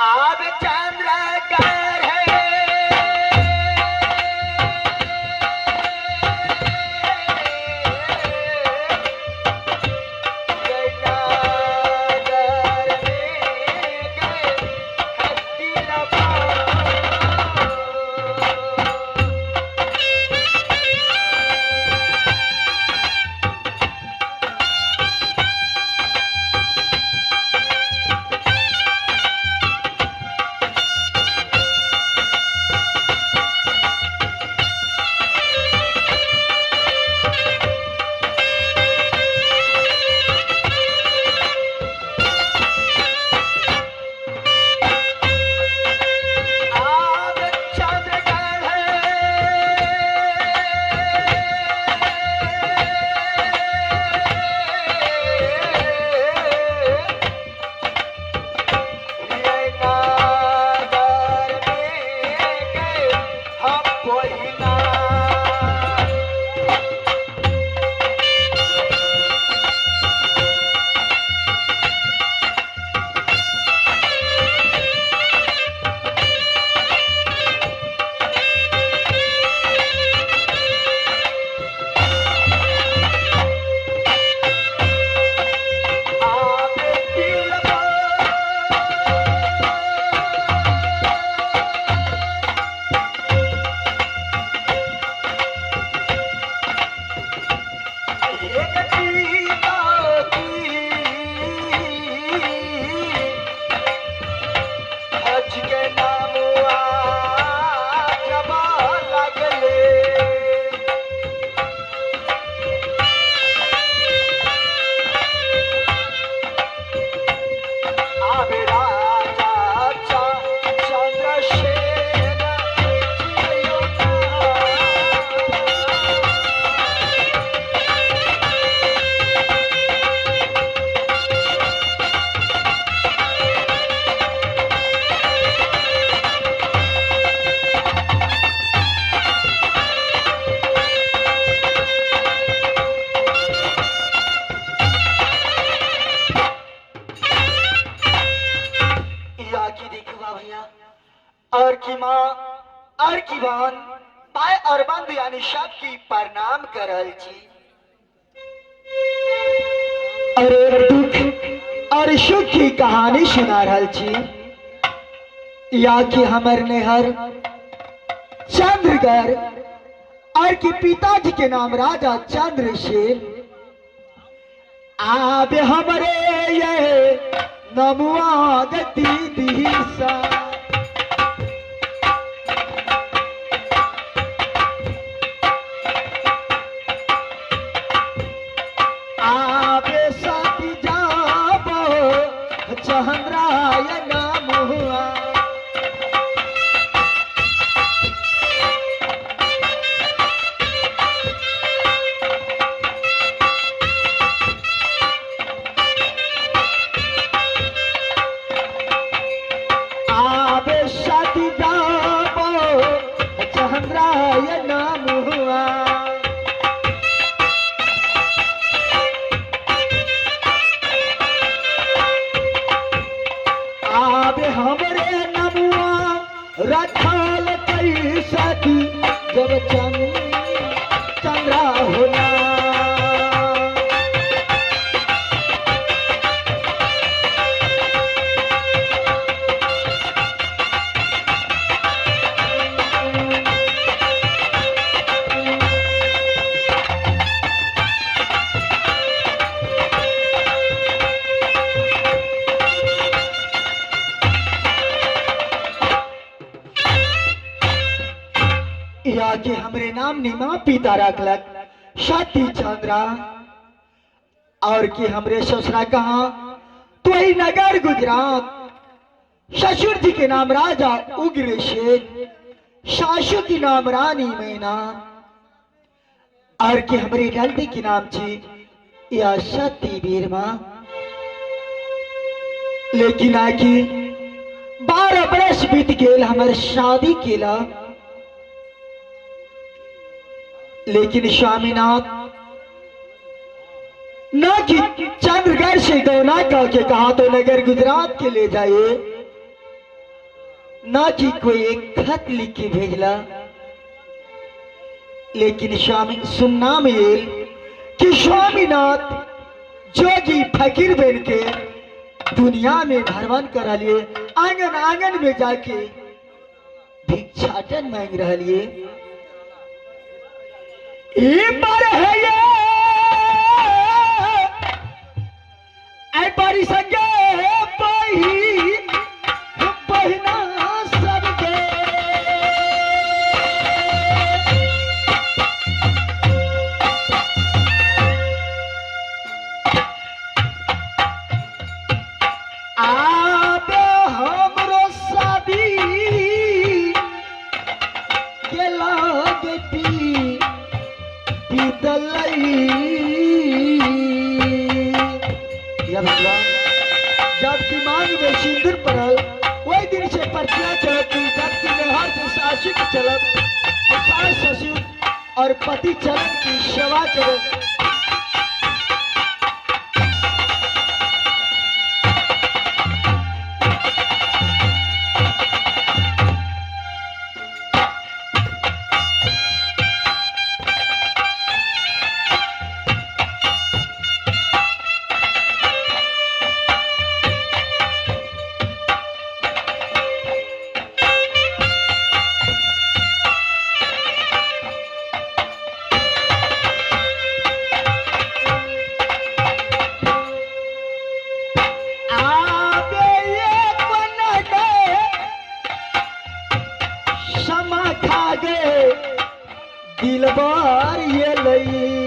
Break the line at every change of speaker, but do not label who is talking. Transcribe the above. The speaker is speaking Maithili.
आब चंद्र कर है नगर में गए हस्ती लबा। आब चंद्रगढ़ नगर में गए हम पहिना। आब दिल एक पिता की हज के नाम जबा लगले। आबे राजा चंद्रसेन जियो ना। या की देखवा भैया और की माँ और की बहन पाए और बंधु यानी सब की प्रणाम करल छी और एक दुख और सुख की कहानी सुना रहल छी। या कि हमर नेहर चंद्रगढ़ और की पिताजी के नाम राजा चंद्रसेन। आबे हमरे ये नमुआ दीदी सा। आबे साथी जाबो चंद्राय नमुआ। आबे साथी जाबो चंद्राय नमुआ। आबे हमरे नमुआ रखल कई सती जब चंद्रा होना। या के हमरे नाम निमा पिता रखलक सती चंद्रा और की हमरे ससुरा कहा तो ही नगर गुजरात। ससुर जी के नाम राजा उग्रसेन, सासू की नाम रानी मैना और की हमरे नंदी की नाम छी या सती बीरमा। लेकिन आखि 12 बरस बीत गेल हमर शादी केला, लेकिन स्वामीनाथ न कि चंद्रगढ़ से गौना कह के कहा तो नगर गुजरात के ले जाइए। ना कि कोई एक खत लिख के भेजला। लेकिन स्वामी सुनना में आयल कि स्वामीनाथ जोगी फकीर बन के दुनिया में भ्रमण कर लिए, आंगन आंगन में जाके भिक्षाटन मांग रहिए। ई पर है ये ऐ परी संगे बही बहिना सब गे। आबे हमरो शादी के लागे पी पीतलई। या भगवान, जबकि मांग में सिंदूर पड़ल वही दिन से प्रतिया चलत थी, जबकि नहर से सासु के चलत तो सास ससुर और पति चरण की सेवा करे। आबे एक बन गए समा खा गए दिलबार ये लई।